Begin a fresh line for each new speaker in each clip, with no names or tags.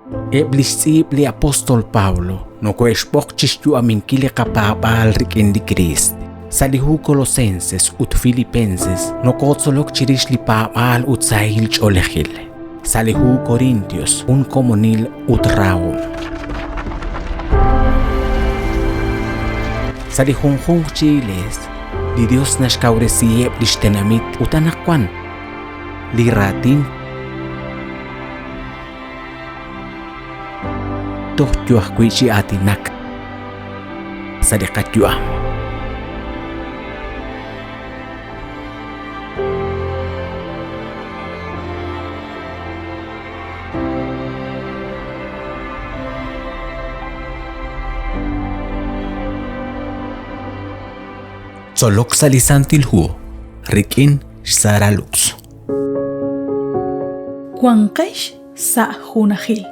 Eb' lix tz'iib' li apóstol Pablo nokohe'xb'oq chixyu'aminkil li qapaab'aal rik'in li Kriist. Sa' li hu Colosenses ut Filipenses nokotzolok chirix li paab'aal ut sahil ch'oolejil. Sa' li hu Corintios, jun komonil ut rahom. Sa' li junjunq chi iglees, li Dios naxkawresiheb' lix tenamit ut anaqwan li raatin Toj yo ajwi' chi aatinak sa' li qayu'am. Tzolok sa' li Santil Hu rik'in xSara Lux.
Wanqex sa' junajil.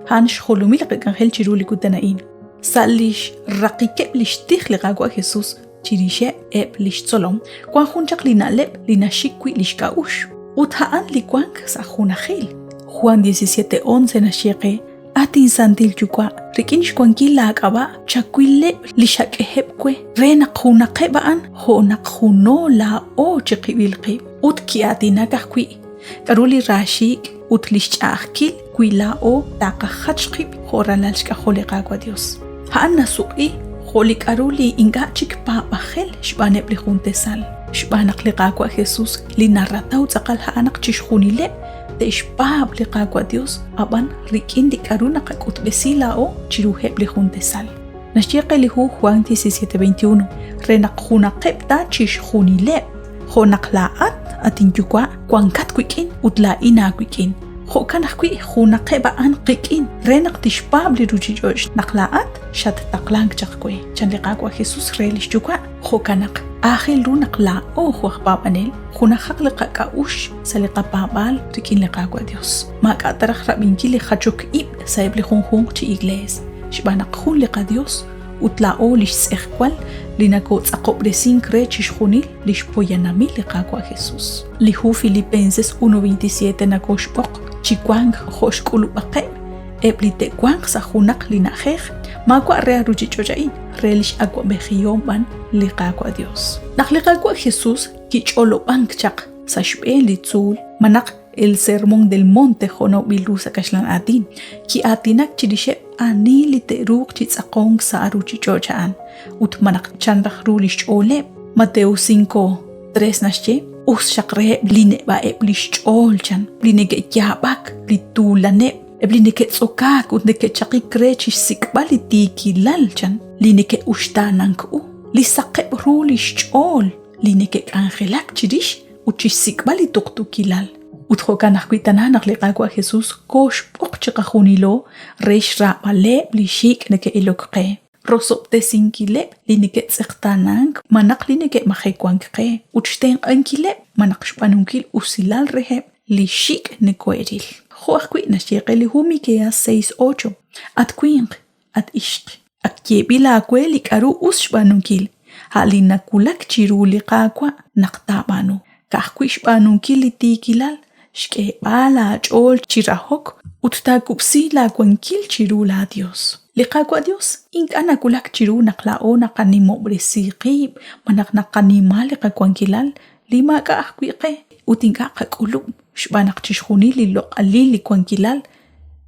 A'an xjolomil li qak'anjel chiru li kutan a'in. Sa' lix raqikeb' lix tij li Qaawa' Jesus chirixeb' eb' lix tzolom, wan jun chaq li na'leb' li naxik wi' lix k'a'uxl, ut a'an li wank sa' junajil. Juan 17:11 naxye qe, At inSantil Yuwa', rik'in xwankil laak'ab'a' chawileb' li xak'eheb' we, re naq junaqeb' a'an jo' naq juno laa'o chiqib'il qib'. Ut ki'aatinak ajwi' k'aru li raaxiik' ut li xch'a'ajkil wi laa'o taqajach qib' jo' ralal xk'ajol li Qaawa' Dios. A'an nasuq'i jo' li k'aru li ink'a' chik paab'ajel xb'aaneb' li jun tesal, xb'aan naq li Qaawa' Jesus li narataw tz'aqal a'an naq chixjunileb' te'xpaab' li Qaawa' Dios, ab'an rik'in li k'aru naqak'utb'esi laa'o chiruheb' li jun tesal. Naxye qe li hu Juan 17:21 re naq junaqeb' ta chixjunileb', jo' naq laa'at, at inYuwa', wankat wik'in ut laa'in aawik'in. Jo'kan ajwi' junaqeb' a'an qik'in re naq tixpaab' li ruuchich'och' naq laa'at xattaqlank chaq we, chan li Qaawa' Jesus re li xYuwa'. Jo'kan naq aajel ru naq laa'o jo' aj paab'anel junajaq li qak'a'uxl sa' li qapaab'aal rik'in li Qaawa' Dios. Maak'a' ta raj rab'inkil li jachok ib' sa'eb' li junjunq chi iglees, xb'aan naq jun li qaDios ut laa'o lix tz'ejwal li nokotz'aqob'resink re chixjunil lix poyanamil li Qaawa' Jesus. Li hu Filipenses 1:27 nokoxb'oq chi wank jo' xk'ulub'aqeb' eb' li te'wanq sa' junaq li na'ajej, maawa' re a ruchich'och' a'in, re lix awa'b'ejihom b'an li Qaawa' Dios. Naq li Qaawa' Jesus kich'olob'ank chaq sa' xb'een li tzuul, malaj El Sermón del Monte jo' nawb'il ru sa' kaxlan aatin, ki'aatinak chirixeb' ani li te'ruuq chi tz'aqonk sa' ruchich'och' a'an, ut malaj chan raj ru lix ch'ooleb'. Mateo 5:3 naxye, Us xaq reheb' li neb'a'eb' lix ch'ool, chan, li neke'yaab'ak, li tuulaneb', eb' li neke'tz'okaak ut neke'chaqik re chixsik'b'al li tiikilal, chan, li neke'uxtaanank u, li saqeb' ru lix ch'ool, li neke'k'anjelak chirix ut chixsik'b'al li tuqtuukilal. Ut jo'kan ajwi' tana naq li Qaawa' Jesus kooxb'oq chiqajunilo re xraab'aleb' li xik' neke'ilok qe, rosob'tesinkileb' li neke'tz'eqtaanank malaj li neke'majewank qe, ut xtenq'ankileb' malaj xb'aanunkil usilal reheb' li xik' nekohe'ril. Jo' ajwi' naxye qe li hu Miqueas 6:8, At winq, at ixq, ak yeeb'il aawe li k'aru us xb'aanunkil, a' li nawulak chiru li Qaawa' naq taab'aanu, ka'ajwi' xb'aanunkil li tiikilal, xk'eeb'al aach'ool chi rahok ut taakub'si laawankil chiru laaYos. Li Qaawa' Yos ink'a' nawulak chiru naq laa'o naqanimob'resi qib' malaj naqanima li qawankilal li maak'a' ajwi' qe ut ink'a' qak'ulub' xb'aan naq chixjunil li loq'alil li wankilal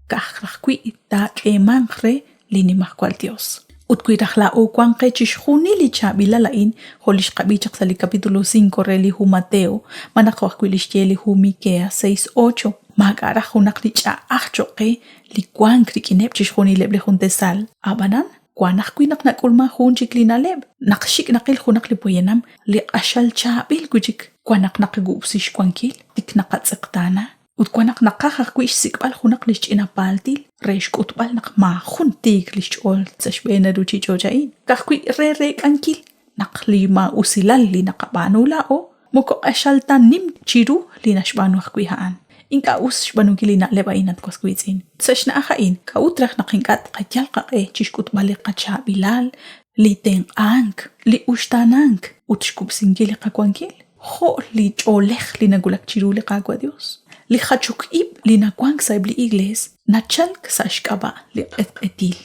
ka'aj raj wi' taak'eemanq re li Nimajwal Yos. Ut wi raj laa'o wank qe chixjunil li chaab'ilal a'in, jo' li xqab'i chaq sa' li capítulo 5 re li hu Mateo, malaj jo' ajwi' li xye li hu Miqueas 6:8, maak'a' raj junaq li ch'a'aj cho'q qe li wank rik'ineb' chixjunileb' li jun tesal. Ab'anan, wank ajwi' naq nak'ulmank jun chik li na'leb', naq xik' naqil junaq li poyanam li q'axal chaab'il wi' chik, wank naq naqakub'si xwankil, tik naqatz'eqtaana. Ut wan naq naqaj ajwi' xsik'b'al junaq li xch'ina paaltil re xk'utb'al naq maajun tiik li xch'ool sa' xb'een li ruuchich'och' a'in, ka'ajwi' re reek'ankil naq li maa'usilal li naqab'aanu laa'o moko q'axal ta nim chiru li naxb'aanu ajwi' a'an. Ink'a' us xb'aanunkil li na'leb' a'in, at was wiitz'in. Sa' xna'aj a'in, k'a'ut raj naq ink'a' tqayal qaq'e chi xk'utb'al li qachaab'ilal, li tenq'ank, li uxtaanank ut xkub'sinkil li qawankil? Jo' li ch'oolej li nawulak chiru li Qaawa' Dios. Li jachok ib' li nawank sa'eb' li iglees nachalk sa' xk'ab'a' li q'etq'etil.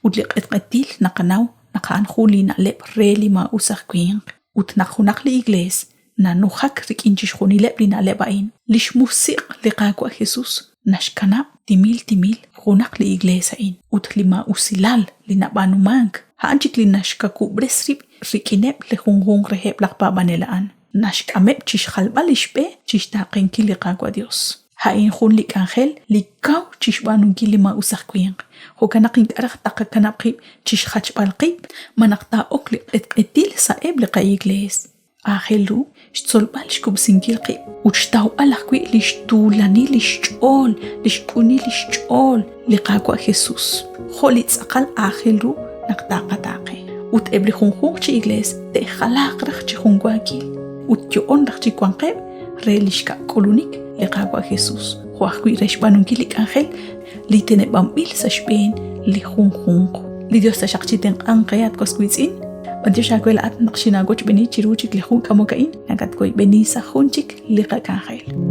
Ut li q'etq'etil naqanaw naq a'an jun li na'leb' re li maa'us aj winq. Ut naq junaq li iglees nanujak rik'in chixjunileb' li na'leb' a'in, li xmusiq' li Qaawa' Jesus naxkanab' timil timil junaq li iglees a'in. Ut li maa'usilal li nab'aanumank, a'an chik li naxkawub'res rib' rik'ineb' li junjunq reheb' laj paab'anel a'an, naxk'ameb' chi xjalb'al li xb'e chi xtaaqenkil li Qaawa' Dios. A'in jun li k'anjel li kaw chi xb'aanunkil li maa'us aj winq, jo'kan naq ink'a' raj taqakanab' qib' chi xjachb'al qib' malaj taa'ok li q'etq'etil sa'eb' li qa'iglees. Aajel ru xtzolb'al xkub'sinkil qib' ut xtawb'al ajwi' li xtuulanil li xch'ool, li xq'unil li xch'ool li Qaawa' Jesus, jo' li tz'aqal aajel ru naq taaqataaqe. Ut eb' li junjunq chi iglees te'jalaaq raj chi junwaakil ut yo'on raj chi wanqeb' re li xkab' k'ulunik li Qaawa' Jesus, jo' ajwi' re xb'aanunkil li k'anjel li teneb'anb'il sa' xb'een li junjunq. Li Dios taxaq chi tenq'anq qe at was wiitz'in. B'antiox aawe laa'at naq xinaawochb'eeni chiru chik li jun k'amok a'in, nakatwoyb'eni sa' jun chik li qak'anjel.